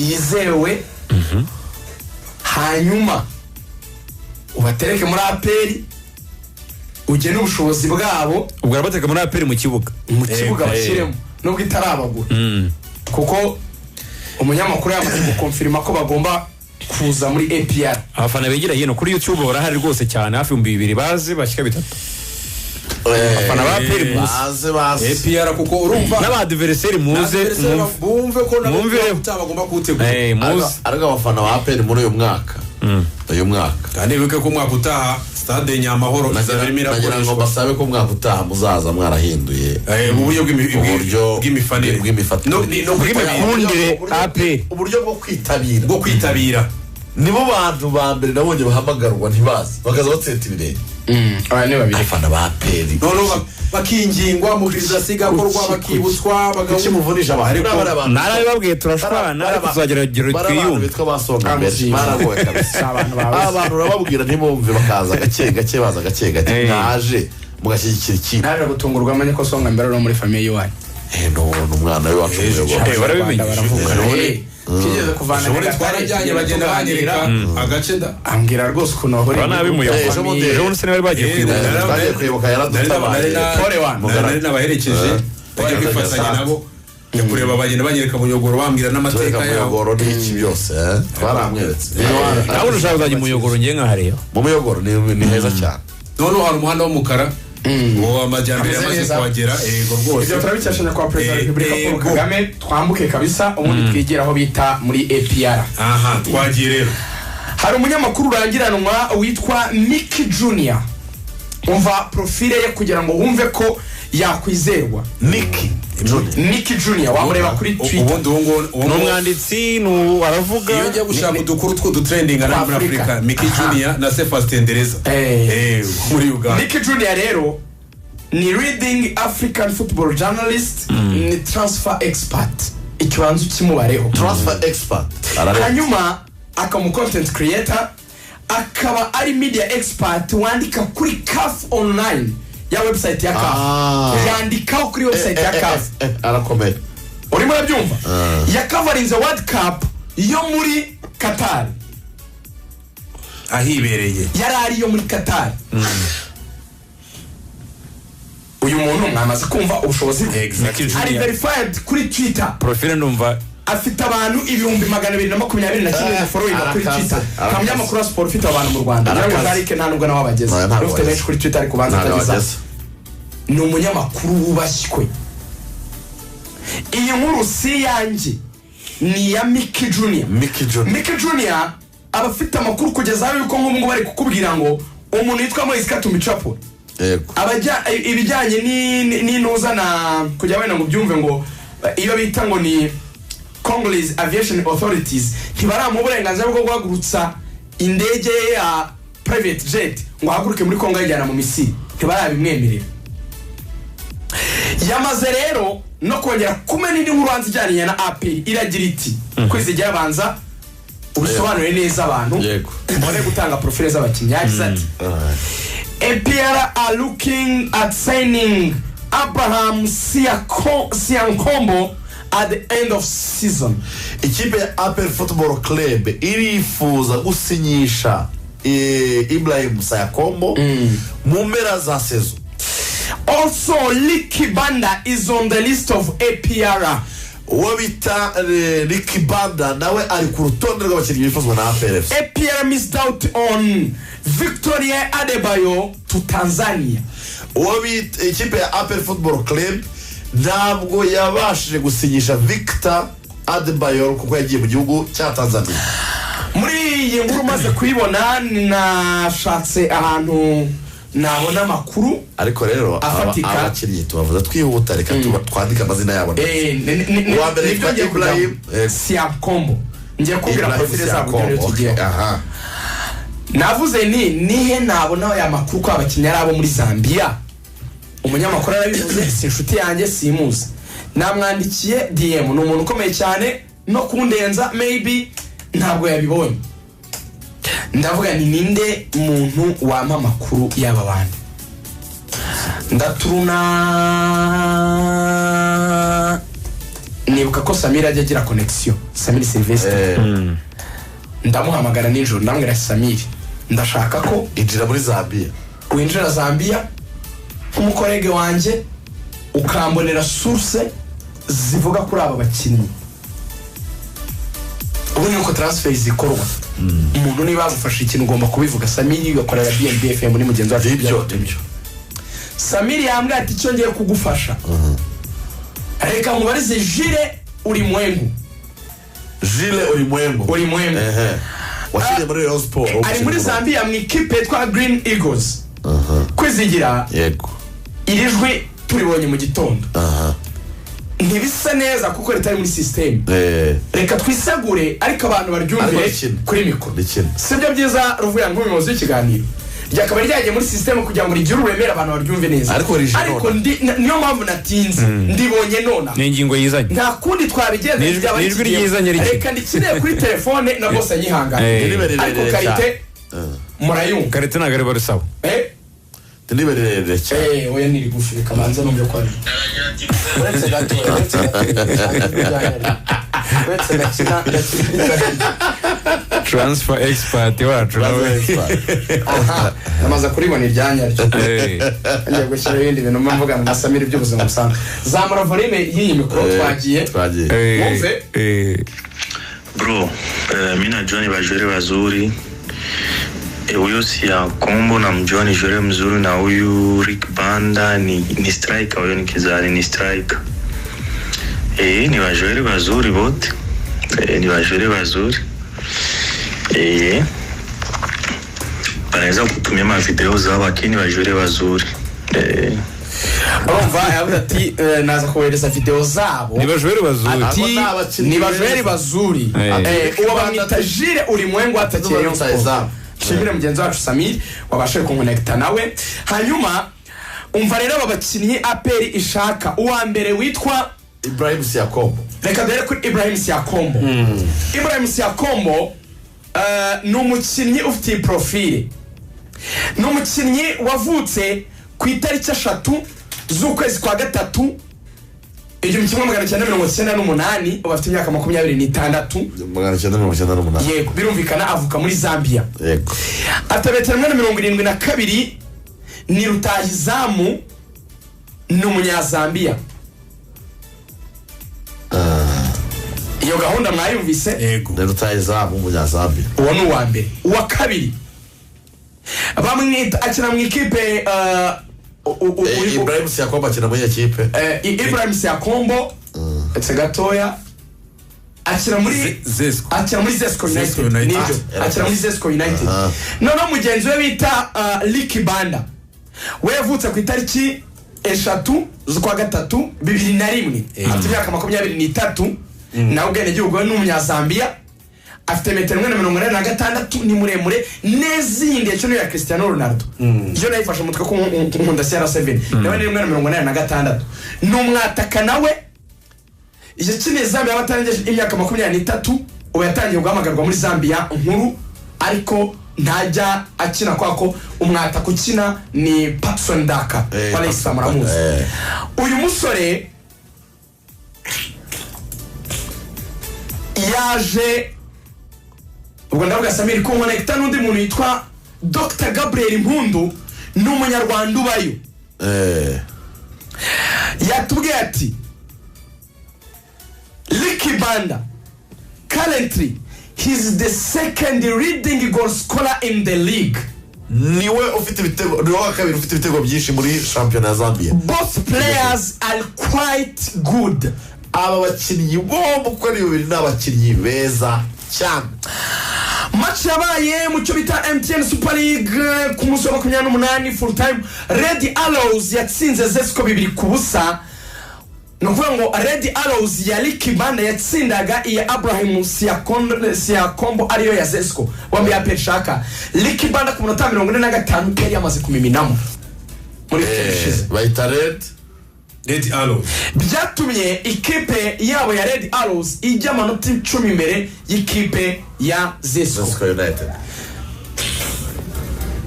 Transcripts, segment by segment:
Yizewe, hanyuma ubatereke muri APR, ugene ubushobozi bwabo. Ubwo arabateka muri APR mu kibuga. Mu kibuga, bashyiremo nubwo itarabagura, kuko umunyamakuru yamaze gukonfirima ko bagomba kuza muri APR. Abafana bigira hino kuri YouTube barahari rwose cyane, hafi 2000, baze bashyika bitatu. Abafana ba APR muze. Baze, baze. APR, kuko urumva N'aba adversaire muze. n'adversaire Mwumve. Bumve ko nabo Mwumvireho. utaha bagomba kuwutegura. Muze. Ariko abafana ba APR muri uyu mwaka, uyu mwaka Kandi wibuke ko umwaka utaha stade Nyamahoro izaba irimo nagira ngo irakoreshwa. basabe ko umwaka utaha muzaza mwarahinduye Mu buryo uburyo bw'imifanire bw'imifatire. No kwitabira. Bw'imikundire APR. Uburyo bwo kwitabira. Bwo kwitabira. Nibo bantu ba mbere nabonye bahamagarwa ntibazi, bakaza batseta ibirenge. Aba ni babiri. Abafana ba APR Noneho bakingingwa, mobilisation igakorwa, bakibutswa. Kuki muvunisha abantu? Ariko Bariya bantu- Narabibabwiye, turashwana, ariko tuzagera urugero bariya bantu twiyumve. bitwa basonga mbere baragowe kabisa. Si abantu bawe. Abantu urababwira ntibumve, bakaza gake gake, baza gake gake. Mwaje mugashyigikira ikipe. Naje gutungurwa amenye ko Songa mbere ari muri famille y'iwanyu. Ni umwana w'iwacu, umuyobozi. Warabimenye? Baravuga. Tugeze kuvana Ushobora Nyagatare, twarajyanye, tugenda bagenda tuganira. banyereka agace da Ambwira rwose ukuntu wahuriye Aba nabi muri muyobozi. groupe Ejo bundi- famille. Ejo bundi se bari bagiye kwibuka? Twagiye kwibuka, yaradutabaye. Pole one. Nari nabaherekeje, bajya kwifatanya nabo, njya kureba, bagenda banyereka Muyogoro, bambwira n'amateka Tureka yabo. Muyogoro n'iki byose, twaramweretse. Nawe ushaka kuzajya umuyogoro, ngiye nkahareba. Mu Muyogoro ni heza cyane. Noneho hari umuhanda w'umukara, uwo amajyambere Ameze yamaze neza. kuhagera, yego rwose. Ibyo turabikesha nyakubahwa Perezida wa Repubulika Paul Yego. Kagame. Twambuke kabisa, ubundi twigire aho bita muri APR. Aha twagiye rero. Hari umunyamakuru urangiranwa witwa Mickey Junior. Umva profile ye kugira ngo wumve ko yakwizerwa. Niki Junior. Mickey Junior wamureba kuri Twitter. Ubundi uwo nguwo, uwo Ni nguwo umwanditsi, ni aravuga. Iyo ngiye gushaka udukuru tw'udutrendinga muri Afurika. Afurika, Mickey Junior na Sefas Tendereza muri Uganda. Mickey Junior rero ni leading African football journalist, ni transfer expert, ikibanza ukimubareho. Transfer expert, ararenze. Hanyuma akaba umu content creator, akaba ari media expert wandika kuri CAF Online, ya website ya CAF. Yandikaho kuri website ya CAF. Arakomeye. Urimo urabyumva? Yakavarinze World Cup yo muri Qatar. Ahibereye. Yari ariyo muri Qatar. Uyu muntu mwamaze kumva ubushobozi bwe. Exactly. Mickey Ari Junior. verified kuri Twitter. Profile ndumva. Afite abantu 221,000 bafollowinga kuri Arakaze, Twitter. Nta arakaze. munyamakuru wa siporo ufite abantu mu Rwanda, ngira ngo Arakaze. Jarike nta nubwo nawe abageze. Oya, ntabwo ufite abageze. benshi kuri Twitter, ariko ubanza Ntabwo atageza. abageze. Ni umunyamakuru wubashywe. Iyi nkuru si iyanjye, ni iya Mickey Junior. Mickey Junior. Mickey Junior aba afite amakuru kugeza aho yuko nk'ubu ngubu bari kukubwira ngo umuntu witwa Moise Katumbi Chapo ibijyanye n'intuza na kujya wenda ngo ubyumve, ngo iyo bita ngo ni Congolese Aviation Authorities ntibaramuha uburenganzira bwo guhagurutsa indege ye ya private jet ngo ahaguruke muri Congo ayijyana mu Misiri, ntibarabimwemerera. Yamaze rero no kongera kumena indi nkuru hanze ijyanye na APR, iragira iti kwizigera abanza ubisobanure neza abantu mbone gutanga profile z'abakinnyi. Yagize ati: "APR are looking at signing Abraham Siankombo at the end of season." Ikipe ya APR Football Club irifuza gusinyisha Ibrahim Sayakombo mu mpera za saison. "Also, Licky Banda is on the list of APR." Uwo bita Ricky Banda nawe ari ku rutonde rw'abakinnyi bifuzwa na APR FC. "APR missed out on Victoria Adebayo to Tanzania." Uwo bita ikipe ya APR Football Club ntabwo yabashije gusinyisha Victor Adebayor kuko yagiye mu gihugu cya Tanzania. Muri iyi nkuru umaze kuyibona, nashatse ahantu nabona amakuru Ariko rero afatika. abakinnyi tubavuze twihuta, reka twandike amazina yabo. Uwa mbere Nibyo yitwa ngiye Ibrahim, kujyamo. Siakombo, ngiye kubwira Ibrahim profile zabo kugira ngo Siakombo, tugiyeho. okay, aha. Navuze ni nihe nabona aya makuru ko abakinnyi ari abo muri Zambia? Umunyamakuru arabivuze, si inshuti yanjye, simuzi. Namwandikiye DM, ni umuntu ukomeye cyane no kundenza, maybe ntabwo yabibonye. Ndavuga ni ninde muntu wampa amakuru y'aba bantu? Ndaturuna, nibuka ko Samira ajya agira connexion. Samiri Silvestre. Ndamuhamagara nijoro, ndamubwira: "Samiri, ndashaka ko injira muri Zambia." Winjira Zambia nk'umucollègue wanjye, ukambonera source zivuga kuri aba bakinnyi. Ubu ni uko transfer zikorwa. Umuntu niba yagufasha ikintu, ugomba kubivuga. Samiri ugakorera BNB FM, ni mugenzi wacu. Nibyo, nibyo. Samiri yambwiye ati: "Icyo ngiye kugufasha, reka nkubarize Jire Ulimwengu." Jile Ulimwengu. Ulimwengu. Ehe, washyiriye muri Rayon Sport. Ari muri Zambia mu ikipe yitwa Green Eagles. Kwizigira, Yego. iri jwi turibonye mu gitondo, ntibisa neza kuko ritari muri système. Reka twisegure, ariko abantu baryumvire Ariko rikina. kuri mikoro. Rikina. Sibyo byiza, Ruvuya, nk'umuyobozi w'ikiganiro, ryakaba ryagiye muri système kugira ngo rigire uburemere, abantu baryumve neza. Ariko rije Ariko none. niyo mpamvu natinze, ndibonye nona. Ni ingingo yizanye. Nta kundi twabigenza. Ni ijwi byaba ryizanye rikina. Reka ndikinire kuri telefone na bose anyihangane. Ntiribe Ariko rirerire qualité cyane. murayumva? Qualité ntabwo ari barusaba. Ntiribe rirerire cyane. Oya, ni rigufi. Reka manze numve ko ari, uretse gato, uretse gato, uretse gakina. Transfer expert wacu nawe. Aha, namaze kuribona iryanya ryo. Ngiye gushyiraho ibindi bintu mba mvugana na Samiri by'ubuzima busanzwe. Zamura volume y'iyi mikoro, twagiye. Twagiye. Mwumve. Bro, mi najua ni bajoueur wazuri. Huyo si ya Kombo namjua ni joueur mzuri, na huyu Rick Banda ni striker, huyo ni kizani ni striker. Ni bajoueur wazuri bote. Ni bajoueur wazuri. Wanaweza kutumia mavideo zao, lakini bajoueur wazuri. Urumva yavuze ati naza kohereza video zabo. Ni bajoueur bazuri. Ati Abo ni abakinnyi ni bajoueur beza. bazuri. Uwo bamwita Jire Ulimwengu, atakiye Rayon Sport. Rutahizamu. Nshimire mugenzi wacu Samir wabashije kunkonekita nawe. Hanyuma umva rero, aba bakinnyi APR ishaka, uwa mbere witwa Ibrahim Siakombo. Reka duhere kuri Ibrahim Siakombo. Ibrahim Siakombo ni umukinnyi ufite iyi profile. Ni umukinnyi wavutse ku itariki 3 z'ukwezi kwa gatatu 1998, ubu afite imyaka 26. 998. Yego, birumvikana, avuka muri Zambia. Afite metero 1.72, ni rutahizamu, ni umunyazambiya. Iyo gahunda mwayumvise? Yego. Ni rutahizamu w'umunyazambiya. Uwo ni uwa mbere. Uwa kabiri bamwita, akina mu ikipe Ibrahim Siakombo akina muri iyo kipe. Ibrahim Siakombo, ndetse gatoya, akina muri Zesco. Akina muri Zesco Zesco United. United. Nibyo, Ah, akina muri Zesco United. Noneho mugenzi we bita Ricky Banda, we yavutse ku itariki 3 z'ukwa gatatu 2001, afite imyaka 23, nawe ubwenegihugu we ni umunyazambiya. Afite metero 1.86, ni muremure neza. Iyi ndetse niyo ya Cristiano Ronaldo, iyo nayifashe umutwe ko nkunda CR7, nawe ni 1.86, ni umwataka. Nawe yakiniye Zambia batarengeje imyaka 23. Ubu yatangiye guhamagarwa muri Zambia nkuru, ariko ntajya akina kubera ko umwataka ukina ni Patson Daka wa Leicester, muramuzi. Uyu musore yaje, ubwo ndavuga Samiri, kunkonekita n'undi muntu witwa Dr Gabriel Mpundu, ni umunyarwanda ubayo. Yatubwiye ati: "Ricky Banda, currently he's the second leading goal scorer in the league." Niwe ufite ibitego, niwe wa kabiri ufite ibitego byinshi muri shampiyona ya Zambia. "Both players are quite good." Aba bakinnyi bombi uko ari babiri ni abakinnyi beza cyane. Match yabaye mu cyo bita MTN Super League ku munsi wa 28, full time, Red Arrows yatsinze Zesco 2-0. Ni ukuvuga ngo Red Arrows ya Ricky Banda yatsindaga iya Abraham Siakombo, ariyo ya Zesco wambaye APR shaka. Ricky Banda ku munota 45 yari yamaze kumiminamo muri weekend ishize. Bayita Red Red Arrows. Byatumye ikipe yabo ya Red Arrows ijya amanota 10 imbere y'ikipe ya Zesco. Zesco United.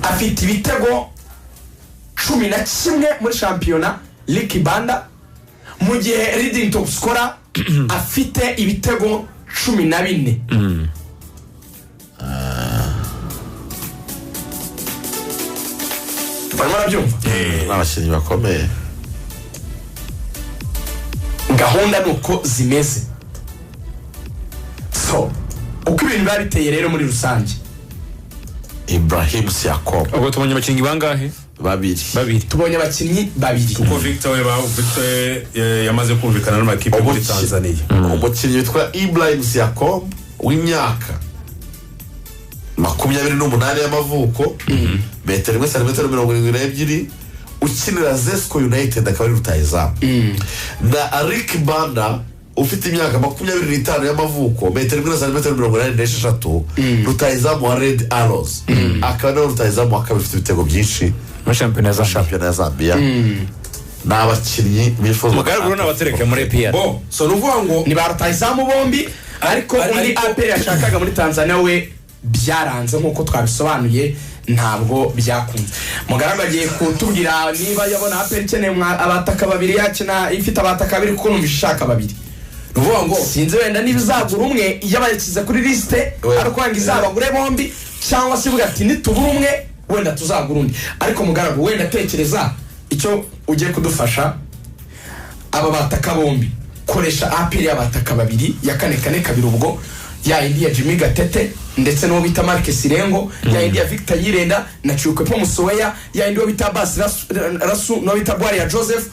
Afite ibitego 11 muri shampiyona Ricky Banda, mu gihe leading top scorer afite ibitego 14. Barimo barabyumva? N'abakinnyi bakomeye. Gahunda ni uko zimeze. So uko ibintu biba biteye rero muri rusange, Ibrahim Siakom. Ubwo tubonye abakinnyi bangahe? Babiri. Tubonye abakinnyi babiri. Kuko Victor yamaze kumvikana n'amakipe muri Tanzania. Umukinnyi witwa Ibrahim Siakom w'imyaka 28 y'amavuko, metero 1 santimetero 72, ukinira Zesco United akaba ari rutahizamu. Na Rick Banda ufite imyaka 25 y'amavuko, metero 1 santimetero 86, rutahizamu wa Red Arrows, akaba ari rutahizamu wa kabiri ufite ibitego byinshi muri shampiyona ya Zambia. Ni abakinnyi bifuza Mugaragaro n'abatereka muri APR. Bo so nuvuga ngo ni ba rutahizamu bombi, ariko undi APR yashakaga muri Tanzania we byaranze nkuko twabisobanuye, ntabwo byakunze. Mugaragaro agiye kutubwira niba yabona APR ikeneye abataka babiri, yakina ifite abataka babiri kuko numva ishaka babiri. Nuvuga ngo sinzi wenda niba izagura umwe yabakize kuri liste ariko wanga izabagure bombi, cyangwa se ivuga ati nitubura umwe wenda tuzagura undi. Ariko Mugaragu wenda tekereza icyo ugiye kudufasha, aba bataka bombi koresha APR y'abataka babiri ya 4-4-2, ubwo ya indi ya Jimmy Gatete ndetse n'uwo bita Marc Sirengo, ya indi ya Victor Yirenda na Chukwepo Musoya, ya indi bita Bas Rasu n'uwo bita Bwari ya Joseph,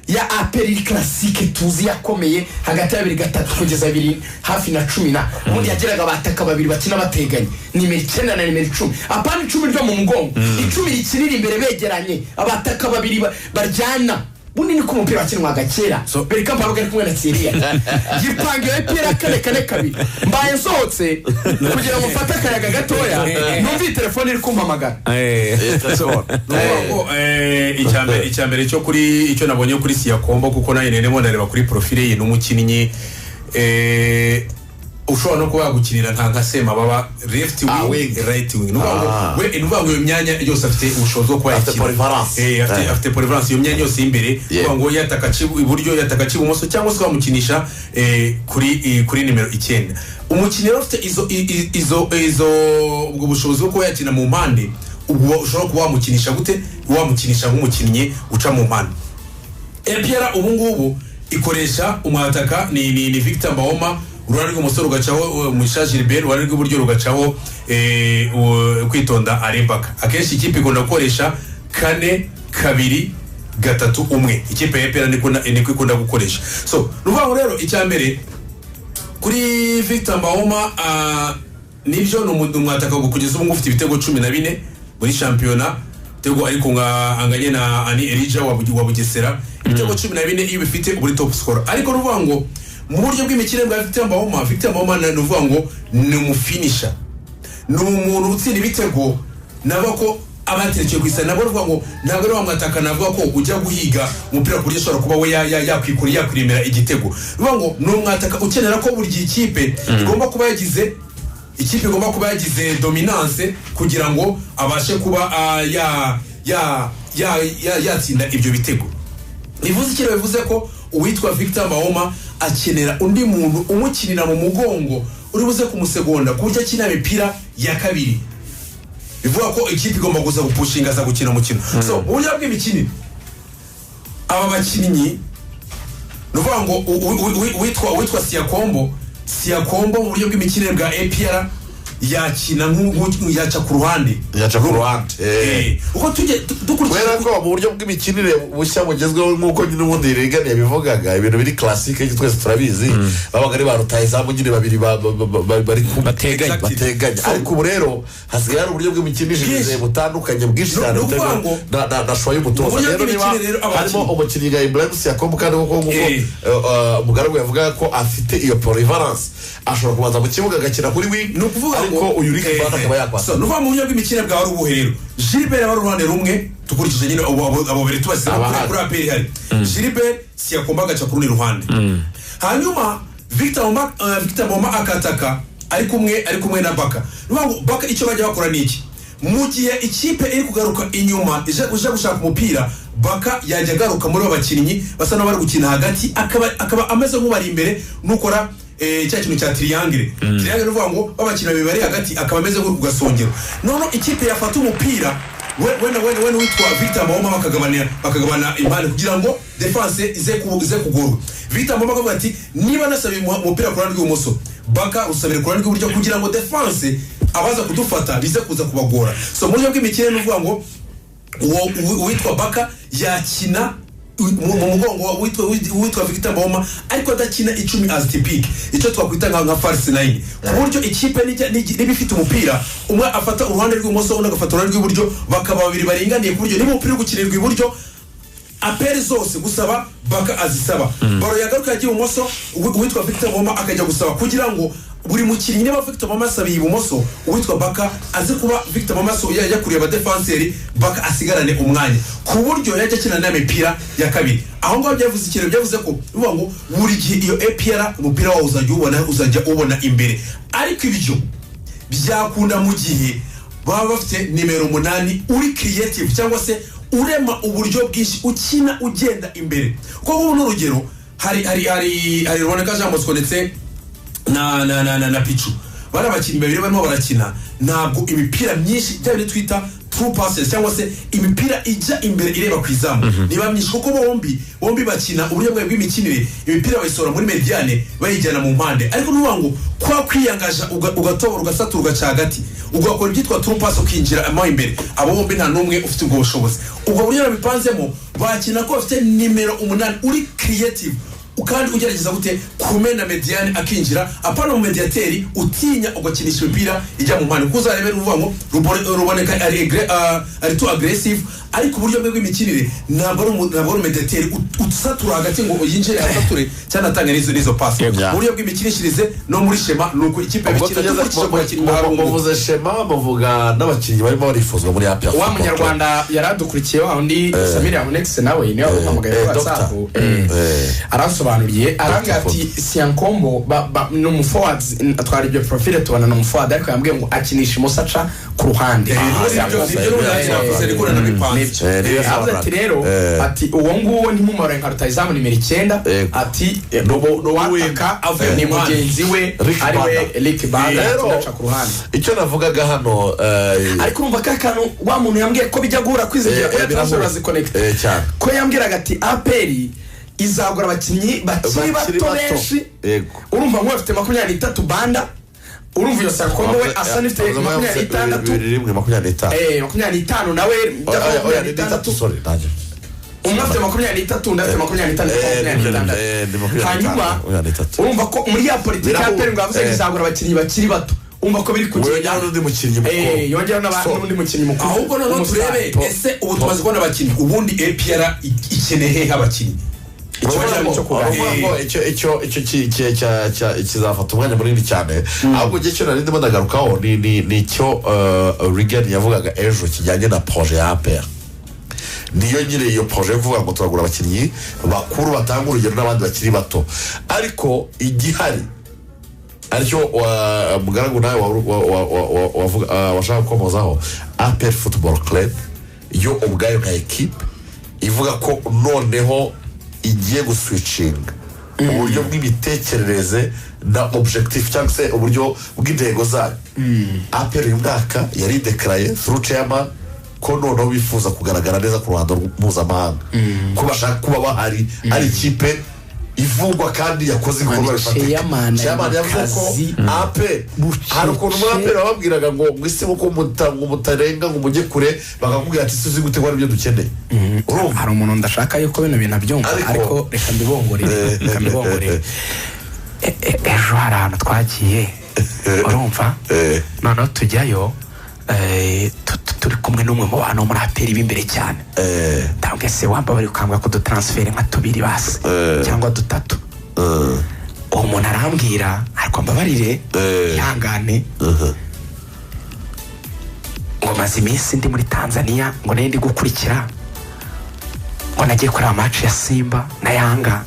ya APR classique tuzi yakomeye hagati ya 2-3 kugeza 2 hafi na 10 na ubundi yageraga abataka babiri bakina bateganye, nimero 9 na nimero 10, apana 10 ryo mu mugongo, 10 rikinira imbere begeranye, abataka babiri baryana. Bundi ni kumupira wakinwaga kera. Bereka mparuka ari kumwe na Syria. Gipangiwe APR 4-4-2. Mbaye nsohotse kugira ngo mfate akayaga gatoya, numva telefone iri kumpamagara. Icyambere cyo kuri icyo nabonye kuri Siakombo, kuko nayo nene ndareba kuri profile ye n'umukinnyi ushobora no kuba yagukinira nka Sema baba left wing, right wing. Nuvuga ngo iyo myanya yose afite ubushobozi bwo kuba yakina. Afite polyvalence iyo myanya yose imbere, kuvuga ngo yataka iburyo, yataka ibumoso, cyangwa se bamukinisha kuri nimero 9. Umukinnyi rero afite izo ubwo bushobozi bwo kuba yakina mu mpande, ubwo ushobora kuba wamukinisha gute? Wamukinisha nk'umukinnyi uca mu mpande. APR ubu ngubu ikoresha umwataka ni Victor Mbaoma, uruhande rw'umusore rugacaho Mugisha Gilbert, uruhande rw'iburyo rugacaho Kwitonda Arembaka. Akenshi ikipe ikunda gukoresha 4-2-3-1, ikipe ya APR niko ikunda gukoresha. So nuvuga ngo rero icyambere kuri Victor Mbaoma, nibyo ni umwataka kugeza ubu ufite ibitego 14 muri shampiyona, ibitego ariko nga anganye na Ani Elijah wa Bugesera, ibitego 14 iyo bifite uburi top scorer. Ariko nuvuga ngo mu buryo bw'imikino bwa Victor Mbaoma, Victor Mbaoma nuvuga ngo ni umufinisher, ni umuntu utsinda ibitego, nabo ko abaterekeye ku isana, nabo ruvuga ngo ntabwo ari wamwataka, navuga ko ujya guhiga umupira kuri ashobora kuba we yakwikura yakwiremera igitego. Ruvuga ngo ni umwataka ukenera ko buri ikipe igomba kuba yagize ikipe igomba kuba yagize dominance kugira ngo abashe kuba yatsinda ibyo bitego. Bivuze iki? Bivuze ko uwitwa Victor Mbaoma akenera undi muntu umukinira mu mugongo uri buze kumusegonda ku buryo akina imipira ya kabiri. Bivuga ko ikipe igomba guza gupushinga za gukina umukino. So mu buryo bw'imikinire aba bakinnyi nuvuga ngo uwitwa Siakombo mu buryo bw'imikinire bwa APR yakina yaca ku ruhande, uko tujye dukurikije kubera ko mu buryo bw'imikinire bushya bugezweho nk'uko nyine ubundi Reagan yabivugaga, ibintu biri classique twese turabizi, babaga ari ba rutahizamu nyine babiri bari bateganye. Ariko ubu rero hasigaye hari uburyo bw'imikinire butandukanye bwinshi cyane na choix y'umutoza. Rero niba harimo umukinnyi nka Ibrahim Siakombo, kandi kuko nk'uko Mugaragu yavugaga ko afite iyo polyvalence, ashobora kubanza mu kibuga agakina kuri wing, ni ukuvuga ariko uyu Rick Banda akaba yakwasa. So nuva mu buryo bw'imikino bwa wari ubuhero, Gilbert aba uruhande rumwe, tukurikije nyine abo babiri tubasize kuri APR hari Gilbert Siakombo agaca ku rundi ruhande, hanyuma Victor Mbaoma akataka ari kumwe na Baka. Nuvuga ngo Baka icyo bajya bakora ni iki? Mu gihe ikipe iri kugaruka inyuma ije gushaka umupira, Baka yajya agaruka muri abakinnyi basa n'abari gukina hagati, akaba ameze nk'ubari imbere nukora cya kintu cya triangle. Triangle ni ukuvuga ngo babakinnyi babiri bari hagati akaba ameze nk'uri ku gasongero. Noneho ikipe yafata umupira we witwa Victor Mbawoma bakagabana impande kugira ngo defense ize kugorwa. Victor Mbawoma akavuga ati niba nasabiye umupira ku ruhande rw'ibumoso, Baka usabire ku ruhande rw'iburyo kugira ngo defense abaza kudufata bize kuza kubagora. So mu buryo bw'imikino ni ukuvuga ngo uwitwa Baka yakina mu mugongo witwa Victor Mbawoma, ariko adakina 10 as typique, icyo twakwita nka false 9, ku buryo ikipe niba ifite umupira umwe afata uruhande rw'ibumoso undi agafata uruhande rw'iburyo, bakaba babiri baringaniye, ku buryo niba umupira uri gukinirwa iburyo aperi zose gusaba Baka azisaba, baro yagaruka yagiye ibumoso uwitwa Victor Mbawoma akajya gusaba, kugira ngo buri mukinnyi niba Victor Mbawoma asabiye ibumoso uwitwa Baka aze kuba Victor Mbawoma yajya kureba defenseri, Baka asigarane umwanya ku buryo yajya akina n'imipira ya kabiri. Aho ngaho byavuze ikintu, byavuze ko bivuga ngo buri gihe iyo APR umupira wawe uzajya ubona imbere, ariko ibyo byakunda mu gihe baba bafite nimero 8 uri creative cyangwa se urema uburyo bwinshi ukina ugenda imbere. Kuko ubu n'urugero hari Ruboneka Jean Bosco ndetse na Pichu, bari abakinnyi babiri barimo barakina, ntabwo imipira myinshi bya bindi twita true passes cyangwa se imipira ijya imbere ireba ku izamu niba myinshi, kuko bombi bakina uburyo bw'imikinire, imipira bayisohora muri mediane bayijyana mu mpande, ariko n'uvuga ngo kwa kwiyangaja ugatobora ugasatura ugaca hagati ugakora ibyitwa true pass ukinjira mo imbere, abo bombi nta n'umwe ufite ubwo bushobozi. Ubwo buryo babipanzemo bakina ko bafite nimero 8 uri creative kandi ugerageza gute kumena mediane akinjira, apana mu mediateri utinya ugakinisha imipira ijya mu mpande, kuko uzarebe uvuga ngo Ruboneka ari too aggressive, ariko uburyo bwe bw'imikinire ntabwo ari mediateri usatura hagati ngo yinjire asature cyangwa atange n'izo pass. Uburyo bw'imikinishirize no muri shema nuko ikipe bikina dukurikije ku bakinnyi bavuze shema, bavuga n'abakinnyi barimo barifuzwa muri APR. Wa munyarwanda yaradukurikiye wa undi Samir Amunex nawe niwe wamuhamagaye kuri WhatsApp, arasobanuriye arambwira ati Siankombo ni umuforwards, atwara ibyo profile tubona ni umuforward, ariko yambwiye ngo akinisha imoso aca ku ruhande. Ati rero ati uwo nguwo ntimumore nka rutahizamu nimero 9, ati uwataka ni mugenzi we ariwe Rick Banda aca ku ruhande. Icyo navugaga hano, ariko urumva ka kantu wa muntu yambwiye ko bijya guhura kwizigira ko transfer ziconnect, ko yambwiraga ati APR izagura abakinnyi bakiri bato benshi, urumva nk'uwo afite 23 Banda, urumva iyo Siankombo we asa n'ifite 26 25 nawe 26, umwe afite 23 undi afite 25, hanyuma urumva ko muri ya politiki ya APR ngo yavuze izagura abakinnyi bakiri bato, umva ko biri kugenda n'undi mukinnyi mukuru, yongera n'undi mukinnyi mukuru. Ahubwo noneho turebe ese ubu tumaze kubona abakinnyi, ubundi APR ikeneye hehe abakinnyi? Icyo kizafata umwanya munini cyane, ahubwo igihe cyo nari ndimo ndagarukaho ni icyo Regan yavugaga ejo kijyanye na projet ya APR. Niyo nyine iyo projet yo kuvuga ngo turagura abakinnyi bakuru batanga urugero n'abandi bakiri bato, ariko igihari aricyo mugaragu nawe washaka gukomozaho, APR Football Club yo ubwayo nka ekipe ivuga ko noneho igiye guswitchinga uburyo bw'imitekerereze na objectif cyangwa se uburyo bw'intego zayo. APR uyu mwaka yari declare through chairman ko noneho bifuza kugaragara neza ku ruhando mpuzamahanga, ko bashaka kuba bahari ari ikipe ivugwa kandi yakoze ibikorwa bifatika. Chairman yavuze ko APR hari ukuntu muri APR bababwiraga ngo isi uko mutarenga ngo mujye kure, bakakubwira ati suzi gute ko aribyo dukeneye. Urumva hari umuntu ndashaka yuko bino bintu abyumva, ariko reka mbibongorere. Ejo hari ahantu twagiye, urumva noneho tujyayo turi kumwe n'umwe mu bantu muri APR b'imbere cyane, ndabwe se wamba bari ukambwa ko dutransfere nka 2 basi cyangwa 3. Uwo muntu arambwira ariko mbabarire ihangane, ngo maze iminsi ndi muri Tanzania ngo nari ndi gukurikira, ngo nagiye kureba match ya Simba na Yanga,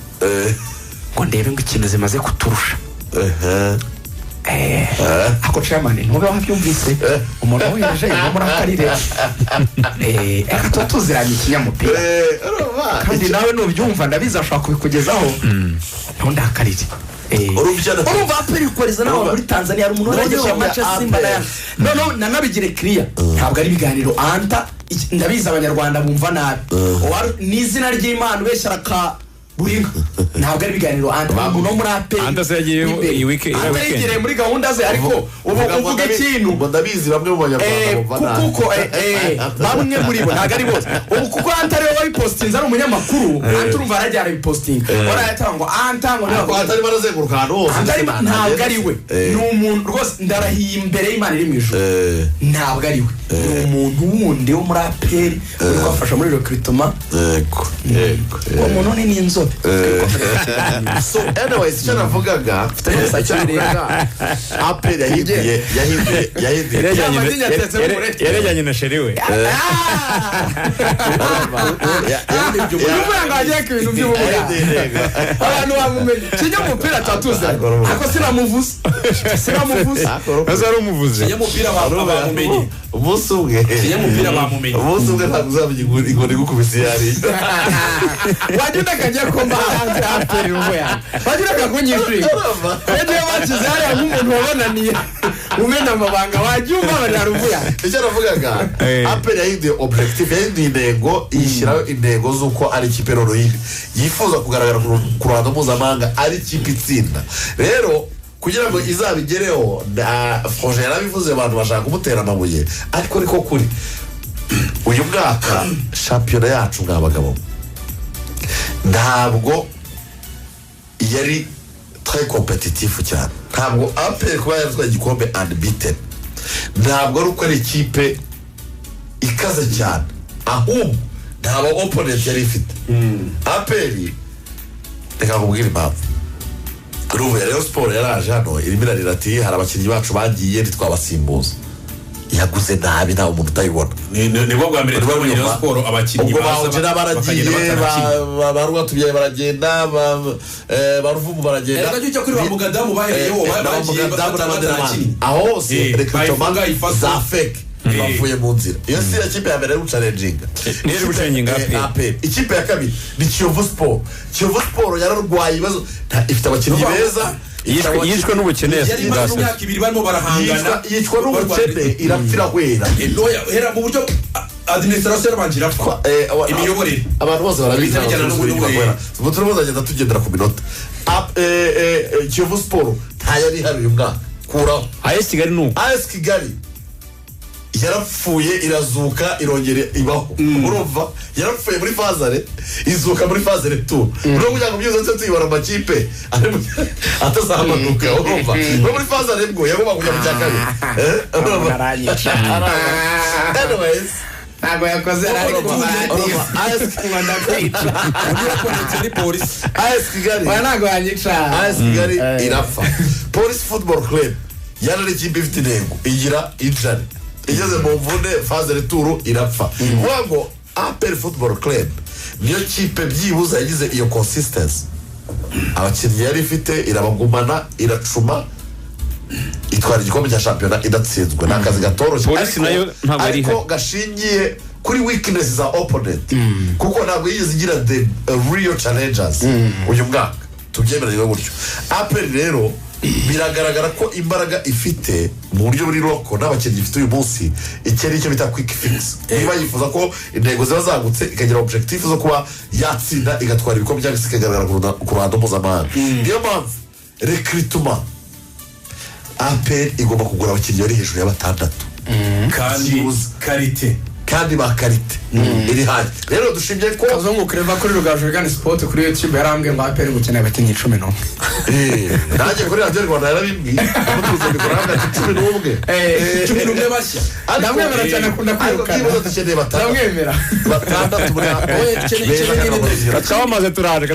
ngo ndebe ngo ikintu zimaze kuturusha. Ako chairman ntube wabyumvise, umuntu wohereje ngo murakarire, reka tuziranye ikinyamupira kandi nawe nubyumva ndabizi ashobora kubikugezaho, ntundakarire. Urumva APR ikoreza n'abantu muri Tanzania, hari umuntu waragejeje match ya Simba na Yanga. Noneho nanabigire clear, ntabwo ari ibiganiro anta ndabizi Abanyarwanda bumva nabi. N'izina ry'Imana ubeshya arakaburinka, ntabwo ari ibiganiro anta, umuntu wo muri APR. Anta se yagiye iyi Anta weekend. yigereye muri gahunda ze, ariko ubu uvuga ikintu. Ngo ndabizi bamwe mu Banyarwanda bumva nabi. Kuko bamwe muri bo, ntabwo ari bose. Ubu kuko Anta ariwe wabipostinze, ari umunyamakuru, Anta urumva arajya arabipostinga, warayatanga ngo Anta ngo Ariko atarimo arazenguruka ahantu hose. Anta ntabwo ari we. Ni umuntu rwose, ndarahiye imbere y'Imana iri mu ijuru, ntabwo ari we, ni umuntu wundi wo muri APR uri kubafasha muri recrutement. Yego yego. Uwo muntu ni n'inzobe. So anyways, icyo navugaga, APR yahinduye Amagi yatetse mu mureti. Yarejyanye na chéri we. Uvuga ngo agiye ku bintu by'ubumuga, abantu bamumenye kinyamupira tuba tuzanye, ariko sinamuvuze. Aza ari umuvuze. Kinyamupira bamumenye. Umunsi umwe Kinyamupira bamumenye. Umunsi umwe ntabwo uzamenya inkoni igukubise iyo ari. Wajya unakajya ko mba hanze APR rugo yanjye, wajya unakakunyishinga yagiye bashyize hariya nk'umuntu wabonaniye umena amabanga, wajya umbabarira ruvu yanjye. Icyo navugaga, APR yahinduye objectif, yahinduye intego, yishyiraho intego z'uko ari ikipe noneho yifuza kugaragara ku ruhando mpuzamahanga, ari ikipe itsinda. Rero kugira ngo izabigereho, na Froger yarabivuze, abantu bashaka kumutera amabuye, ariko niko kuri. Uyu mwaka shampiyona yacu, mwa bagabo, ntabwo yari très compétitif cyane. Ntabwo APR kuba yaratwaye igikombe unbeaten, ntabwo ari uko ari ikipe ikaze cyane, ahubwo nta ba opponent yari ifite APR. Reka nkubwire impamvu. Urumva Rayon Sport yaraje hano irimo irarira ati hari abakinnyi bacu bagiye ntitwabasimbuza, yaguze nabi, nta umuntu utayibona. Nibwo bwa mbere twabonye Rayon Sport abakinnyi Ubwo baza bawugena baragiye, bakagenda batarakinnye. ba Rwatubyaye baragenda, ba Ruvumu baragenda. Erega ujya kuri ba Mugadamu bahereyeho, Na ba bagiye Mugadamu n'abandi n'abandi. batarakinnye. Aho hose recrutement Bayifunga, ifaso. za fake bavuye mu nzira. Iyo si yo kipe ya mbere ari guchallenginga. Niyo iri guchallenginga APR. APR. Ikipe ya kabiri ni Kiyovu Sport. Kiyovu Sport yararwaye ibibazo, ifite abakinnyi beza, ifite Yishwe n'ubukene. Yari imaze imyaka 2 barimo barahangana. Yicwa n'ubukene, irapfira hwera. Noya, hera mu buryo administration yarabanje irapfa. Imiyoborere. Abantu bose barabizi. Bihita bijyana n'ubuyoborere. Ubu turimo tuzagenda tugendera ku minota. Kiyovu Sport ntayari ihari uyu mwaka, kuraho. AS Kigali ni uko. AS Kigali yarapfuye, irazuka, irongera ibaho. Urumva yarapfuye muri phase aller, izuka muri phase retour. Urumva kugira ngo byose tuyibara amakipe atazamanuka, urumva no muri phase aller bwo yagomba kujya mu cya kabiri. Urumva? Aranyica. Anyways, Ntabwo yakoze, ariko urumva, AS ndakwica. Undi wakonetse ni Polisi. AS Kigali. Oya, ntabwo yanyica. AS Kigali irapfa. Police Football Club yari ari ikipe ifite intego, igira injari, igeze mu mvune, phase retour irapfa. Kuvuga ngo APR Football Club niyo kipe byibuze yagize iyo consistency, abakinnyi yari ifite irabagumana, iracuma, itwara igikombe cya shampiyona idatsinzwe. Ni akazi gatoroshye, Polisi nayo ntabwo yari ariko ihari. gashingiye kuri weakness za opponent, kuko ntabwo yigeze igira the real challengers uyu mwaka, tubyemeranywe gutyo. APR rero biragaragara ko imbaraga ifite mu buryo buri local n'abakinnyi ifite uyu munsi, iki ari icyo bita quick fix. Niba yifuza ko intego ziba zagutse, ikagira objectif zo kuba yatsinda, igatwara ibikombe, cyangwa se ikagaragara ku ruhando mpuzamahanga, niyo mpamvu recrutement, APR igomba kugura abakinnyi bari hejuru ya batandatu. Kandi Byibuze. Qualité. Kandi ba qualité iri high. Rero dushimye ko Kazungu Kureva kuri Rugaju Regan Sport kuri YouTube yarambwiye ngo APR gukeneye abakinnyi 11. Nanjye kuri Radiyo Rwanda yarabimbwiye, amutuze mikoro hagati, 11. 11 bashya. Ndamwemera cyane, akunda Ariko kwirukana. byibuze dukeneye batandatu. Ndamwemera. Batandatu muri APR Oya, beza kandi ikeneye- bakora. Twamaze turaje.